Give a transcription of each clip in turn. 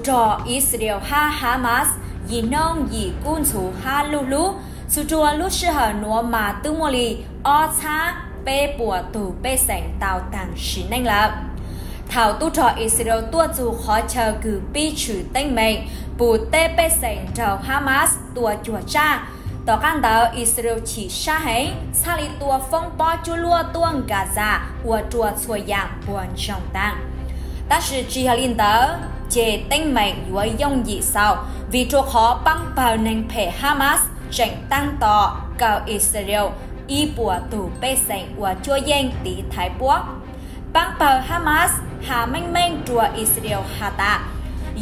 rog Israel hab Hamas yim nooj yim kub ntxhuv hab luj hlub. Txug rua lub sij hawm nuav mas twb muaj li ob txhab peb puas tug pej xeem tau taag sim neej lawm. Thaum tub rog Israel tuaj txug qhov chaw kws pib tshwm teeb meem pum tej pej xeem nraug Hamas tua cuag tsaj, tom qaab ntawd Israel chim sab heev txhaj li tua foob pob cuab luaj tuaj Gaza ua rua txhua yaam puag ntsoog taag. Tab sis tsi yog li ntawd ces teeb meem yuav yooj yim xaus, vim rua qhov paab pawg neeg phem Hamas tseem taab tom kaw Israel ib puas tug pej xeem ua cuab yeej tiv thaiv puab. Paab pawg Hamas has meej meej rua Israel has tas,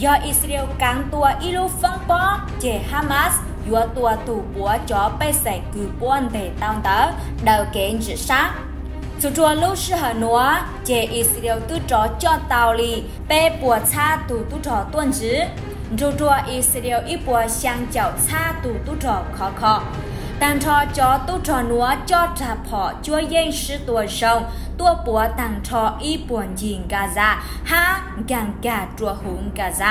yog Israel kaav tua ib lub foob pob ces Hamas yuav tua tug puav cov pej xeem kws puab nteg tau ntawd daws kev ntsim sab. Txug rua lub sij hawm nuav ces Israel twb rov coj tau li peb puas txhab tug tub rog tuaj ntsiv, nrug rua Israel ib puas xyaa caum txhab tug tub rog khov kho. Taag nrho cov tub rog nuav coj rag phom cuab yeej sib tua zoo tuaj puav taag nrho ib puag ncig Gaza hab nkaag kag rua huv Gaza.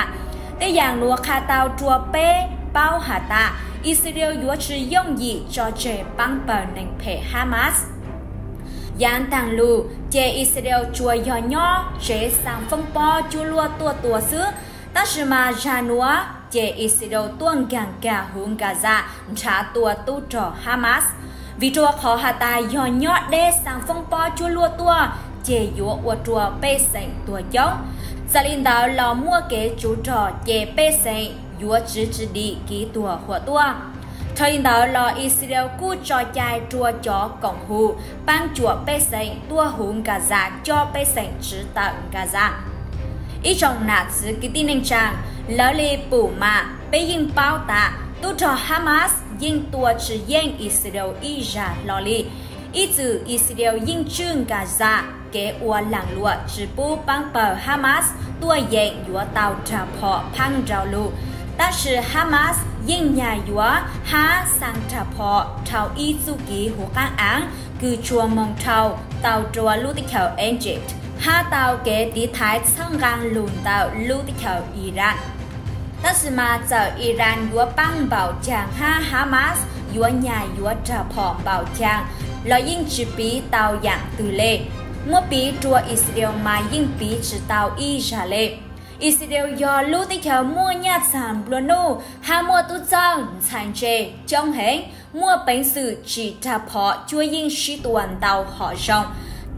Tej yaam nuav qha tau rua peb paub has tas Israel yuav tsi yooj yim tso tseg paab pawg neeg phem Hamas. Yaav taag lug ces Israel tsuas yog nyob tsev xaa foob pob cuab luaj tuaj tua xwb, tab sis mas zag nuav ces Israel tuaj nkaag kag huv Gaza nrhav tua tub rog Hamas, vim rua qhov has tas yog nyob deb xaa foob pob cuab luaj tuaj ces yuav ua rua pej xeem tuag coob. Txawm li ntawd los muaj kev tsuv rog ces pej xeem yuav tsiv tsi dim kiv tuag huam tuaj. Dhau li ntawd los Israel kuj tso cai rua cov koom hum paab cuam pej xeem tuaj huv Gaza coj pej xeem tsiv tawm Gaza. Ib tsoom nam txiv kwv tij neej tsaa, lawv li pum mas peb yeej paub tas tub rog Hamas yeej tua tsi yeej Israel ib zag hlo li. Ib txwm Israel yeej tswj Gaza kev ua laam luam tsi pub paab pawg Hamas tuaj yeem yuav tau rag phom phaab nrau lug, tab sis Hamas yeej nyag yuav hab xaa rag phom dhau ib txuj kiv huv qaab aav kws tsuas moog dhau tau rua lub teb chaws Egypt hab tau kev tiv thaiv txhawb nqaa lug ntawm lub teb chaws Iran. Tab sis mas txawm Iran yuav paab npaum caag hab Hamas yuav nyag yuav rag phom npaum caag los yeej tsi piv tau yaam twg le. Muab piv rua Israel mas yeej piv tsi tau ib zag le. Israel yog lub teb chaws muaj nyaj txag nplua nuj hab muaj tub txawj ntxhais ntse coob heev, muaj peev xwm tsim rag phom cuab yeej sib tua ntau hom zoo.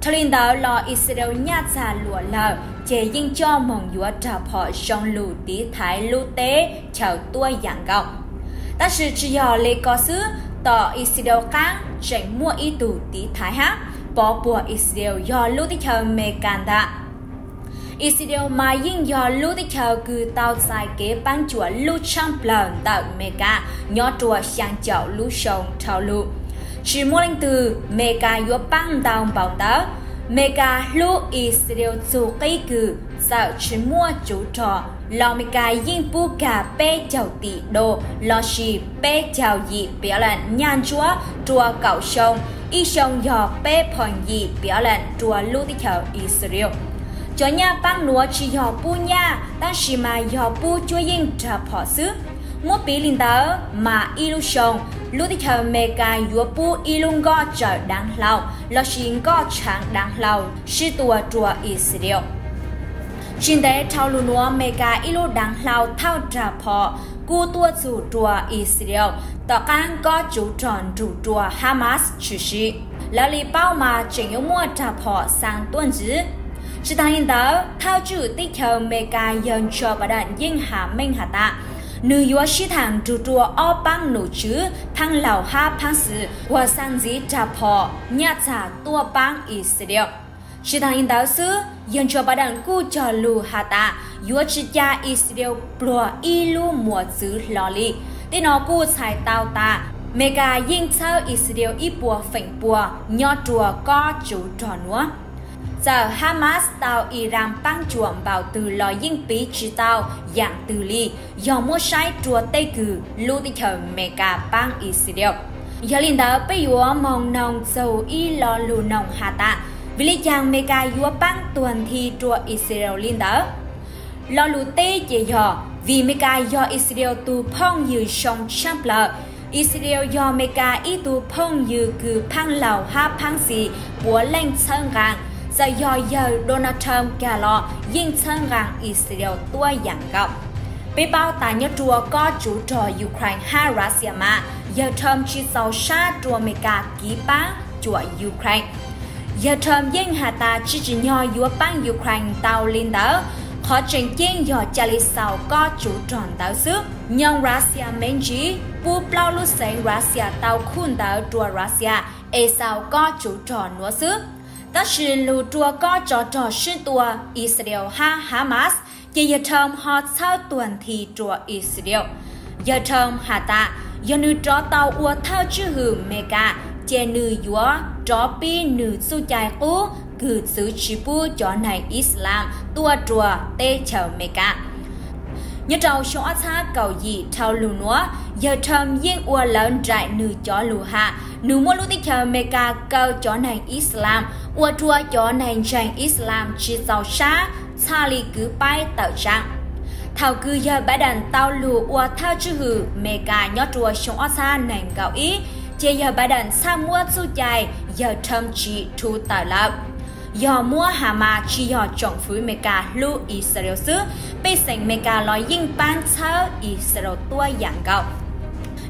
Dhau li ntawd los Israel nyaj txag luam lawm ces yeej coj moog yuav rag phom zoo lug tiv thaiv lub teb chaws tuab yaam nkaus. Tab sis tsi yog le ko xwb, tom Israel qaab tseem muaj ib tug tiv thaiv hab pov puag Israel yog lub teb chaws Amelikas ntag. Israel mas yeej yog lub teb chaws kws tau txais kev paab cuam lub tshaaj plawg ntawm Amelikas nyob rua xyaa caum lub xyoo dhau lug. Tsi muaj leej twg Amelikas yuav paab ntau npaum ntawd. Amelikas hlub Israel txug qib kws txawm tsi muaj tsuv rog los Amelikas yeej pub kag peb caug tim dos lossis peb caug yim billion nyaj ntsuab rua kaum xyoo, ib xyoo yog peb point yim billion rua lub teb chaws Israel. Cov nyaj paab nuav tsi yog pub nyaj tab sis mas yog pub cuab yeej rag phom xwb. Muab piv li ntawd mas ib lub xyoo, lub teb chaws Amelikas yuav pub ib lub nkoj tsawm daav hlau lossis nkoj tshaav daav hlau sib tua rua Israel. Tsi ntev dhau lug nuav Amelikas ib lub daav hlau thauj rag phom kuj tuaj txug rua Israel tom qaab kob tsuv rog nrug rua Hamas tshwm sim. Lawv li paub mas tseem yuav muaj rag phom xaa tuaj ntsiv. Tsi taag li ntawd, thawj tswj teb chaws Amelikas yawg Joe Biden yeej has meej has tas nwg yuav sib thaam nrug rua ob paab nom tswv phaab laug hab phaab xwm uas xaa ntxiv rag phom nyaj txag tuaj paab Israel. Tsi taag li ntawd xwb, yawg Joe Biden kuj cog lug has tas yuav tsi ca Israel pluag ib lub muas txwv hlo li. Tej no kuj txhais tau tas Amelikas yeej txhawb Israel ib puas feem pua nyob rua kob tsuv rog nuav. Txawm Hamas tau Iran paab cuam npaum twg los yeej piv tsi tau yaam twg li yog muab saib rua tej kws lub teb chaws Amelikas paab Israel. Yog li ntawd peb yuav moog noog txug ib lo lug noog has tas, vim le caag Amelikas yuav paab tuag nthi rua Israel li ntawd? Lo lus teb ces yog vim Amelikas yog Israel tus phooj ywg zoo tshaj plaws. Israel yog Amelikas ib tug phooj ywg kws phaab laug hab phaab xis puav leej txhawb nqaa. Txawm yog yawg Donald Trump kag los yeej txhawb nqaa Israel tuab yaam nkaus. Peb paub tas nyob rua kob tsuv rog Ukraine hab Russia mas yawg Trump tsi txaus sab rua Amelikas kiv paab cuam Ukraine. Yawg Trump yeej has tas tsi tsim nyog yuav paab Ukraine tau li ntawd. Qhov tseem ceeb yog ca le xaus kob tsuv rog ntawd xwb. Nyoog Russia me ntsiv pub plaub lub xeev Russia tau khuj ntawv rua Russia es xaus kob tsuv rog nuav xwb. Tab sis lug rua kob tsov rog sib tua Israel hab Hamas, ces yawg Trump ho txhawb tuag nthi rua Israel. Yawg Trump has tas yog nwg rov tau ua thawj tswj hwm Amelikas, ces nwg yuav rov pib nwg txuj cai qub kws txwv tsi pub cov neeg Islam tuaj rua teb chaws Amelikas. Nyob rau xyoo ob txhab kaum yim dhau lug nuav, yawg Trump yeej ua lawv nraim nwg cov lug has. Nwg muab lub teb chaws Amelikas kaw cov neeg Islam, ua rua cov neeg ntseeg Islam tsi txaus sab, txhaj le kwv paib tawm tsaam. Thaum kws yawg Biden tau lug ua thawj tswj hwm Amelikas nyob rua xyoo ob txhab neeg nkaum ib, ces yawg Biden txhaj muab txuj cai yawg Trump tsi rhu tawm lawm. Yog muab Hamas tsi yog tsoom fwv Amelikas hlub Israel xwb, pej xeem Amelikas los yeej paab txhawb Israel tuab yaam nkaus.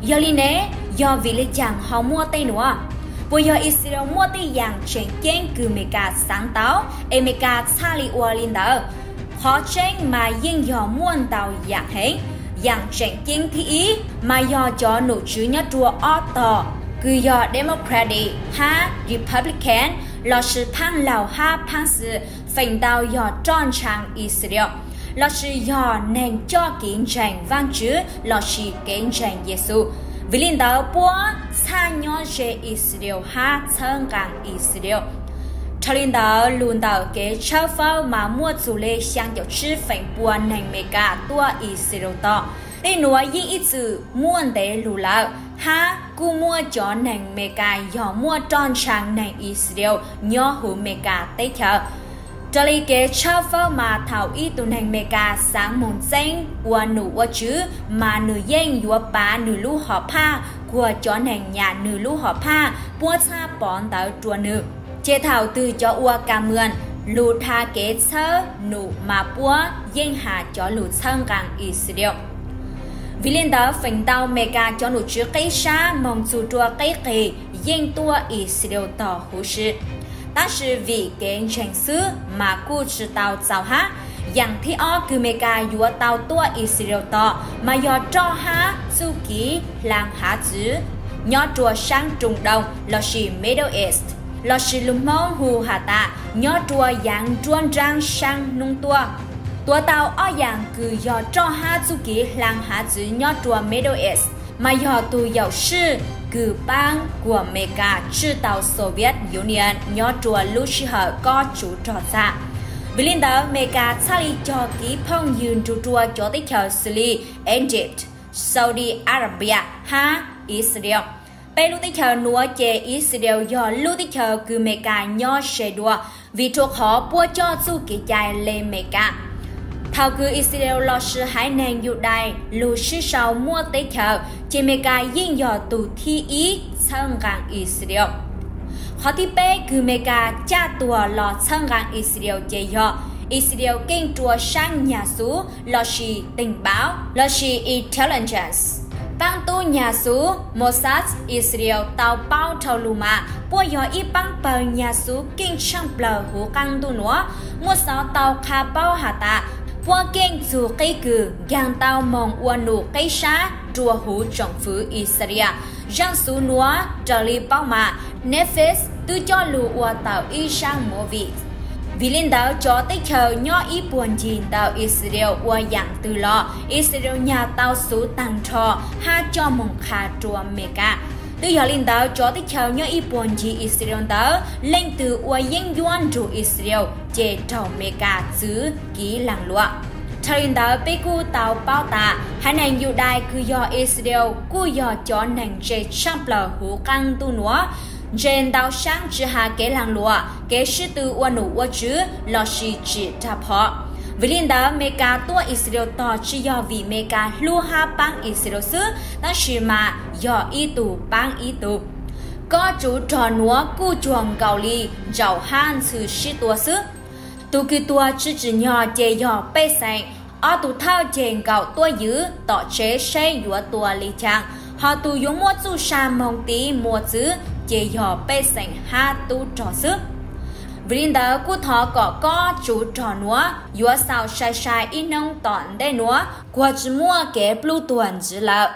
Yog li ne, yog vim le caag ho muaj tej nuav? Puas yog Israel muaj tej yaam tseem ceeb kws Amelikas xaav tau es Amelikas txhaj le ua li ntawd? Qhov tseeb mas yeej yog muaj ntau yaam heev. Yaam tseem ceeb thib ib mas yog cov nom tswv nyob rua ob tog kws yog Democratic hab Republican lossis phaab laug hab phaab xis feem ntau yog roj ntshaa Israel lossis yog neeg coj kev ntseeg Vaajtswv lossis kev ntseeg Yexus. Vim le ntawd puab txhaj nyob ze Israel hab txhawb nqaa Israel. Dhau le ntawd lug ntawm kev tshawb fawb mas muaj txug le xyaa caum tsib feem pua neeg Amelikas tuaj Israel tog. Tej nuav yeej ib txwm muaj ntev lug lawm, hab kuj muaj cov neeg Amelikas yog muaj roj ntshaa neeg Israel nyob huv Amelikas teb chaws. Raws le kev tshawb fawb mas thaum ib tug neeg Amelikas xaav moog txeeb ua nom ua tswv mas nwg yeej yuav pav nwg lub hom phaj kuas cov neeg nyam nwg lub hom phaj puab txhaj pov ntawv rua nwg. Ces thaum twg cov ua kas muas lug dha kev txhawb num mas puab yeej has cov lug txhawb nqaa Israel. Vim le ntawd feem ntau Amelikas cov nom tswv qib sab moog txug rua qib qig yeej tuaj Israel tog huv si. Tab sis vim kev ntseeg xwb mas kuj tsi tau txaus hab. Yaam thib ob kws Amelikas yuav tau tuaj Israel tog mas yog roj hab txuj kev hlaa hav txwv nyob rua saab Trung Đông lossis Middle East, lossis lug Moob hu has tas nyob rua yaav nruab nraab saab hnub tuaj. Tuav tau ob yaam kws yog roj hab txuj kev hlaa hav txwv nyob rua Middle East mas yog tug yaum sij kws paab kuas Amelikas tswj tau Soviet Union nyob rua lub sij hawm kob tsuv rog txag. Vim le ntawd Amelikas txhaj le cog kev phooj ywg nrug rua cov teb chaws xws li Egypt, Saudi Arabia hab Israel. Peb lub teb chaws nuav ces Israel yog lub teb chaws kws Amelikas nyob ze dua, vim rua qhov puab coj txuj kev cai le Amelikas. Thaum kws Israel lossis haiv neeg Yudais lug sib sau muaj teb chaws ces Amelikas yeej yog tug thib ib txhawb nqaa Israel. Qhov thib peb kws Amelikas caj tuag los txhawb nqaa Israel ces yog Israel keej rua saab nyag xuv lossis tình báo lossis intelligence. Paab tub nyag xuv Mossad Israel tau paub dhau lug mas puab yog ib paab pawg nyag xuv keej tshaaj plawg huv qaab ntuj nuav. Muaj xov tau qha paub has tas puab keej txug qib kws nkaag tau moog ua num qib sab rua huv tsoom fwv Israel. Zaaj xuv nuav raws le paub mas Netflix twb coj lug ua tawm ib zaaj movie. Vim le ntawd cov teb chaws nyob ib puag ncig ntawm Israel ua yaam twg los Israel nyag tau xuv taag nrho hab coj moog qha rua Amelikas. Twb yog le ntawd cov teb chaws nyob ib puag ncig Israel ntawd leej twg ua yeeb ncuab nrug Israel ces raug Amelikas txwv kiv laag luam. Dhau le ntawd peb kuj tau paub tas haiv neeg Yudais kws yog Israel kuj yog cov neeg ntse tshaaj plawg huv qaab ntuj nuav, ntse ntau saab tsi has kev laag luam, kev sib tw ua num ua tswv lossis tsim rag phom. Vim li ntawd Meskas tuaj Israel tog tsis yog vim Meskas hlub hab paab Israel xwb, tab sis mas yog ib tug paab ib tug. Kob tsuv rog nuav kuj cuag nkaus li ntsaum hab ntxhw sib tua xwb. Tug kws tuag tsi tsim nyog ces yog pej xeem. Ob tug thawj ceg nkaum tuaj ywv tom tsev saib yuav tua li caag, hos tug yuav muab txuj sa moog tiv muas txwv ces yog pej xeem hab tub rog xwb. Vim li ntawd kuj thov kom kob tsuv rog nuav yuav xaus sai sai ib nub tom ntej nuav, kuas tsi muaj kev plub tuag ntsiv lawm.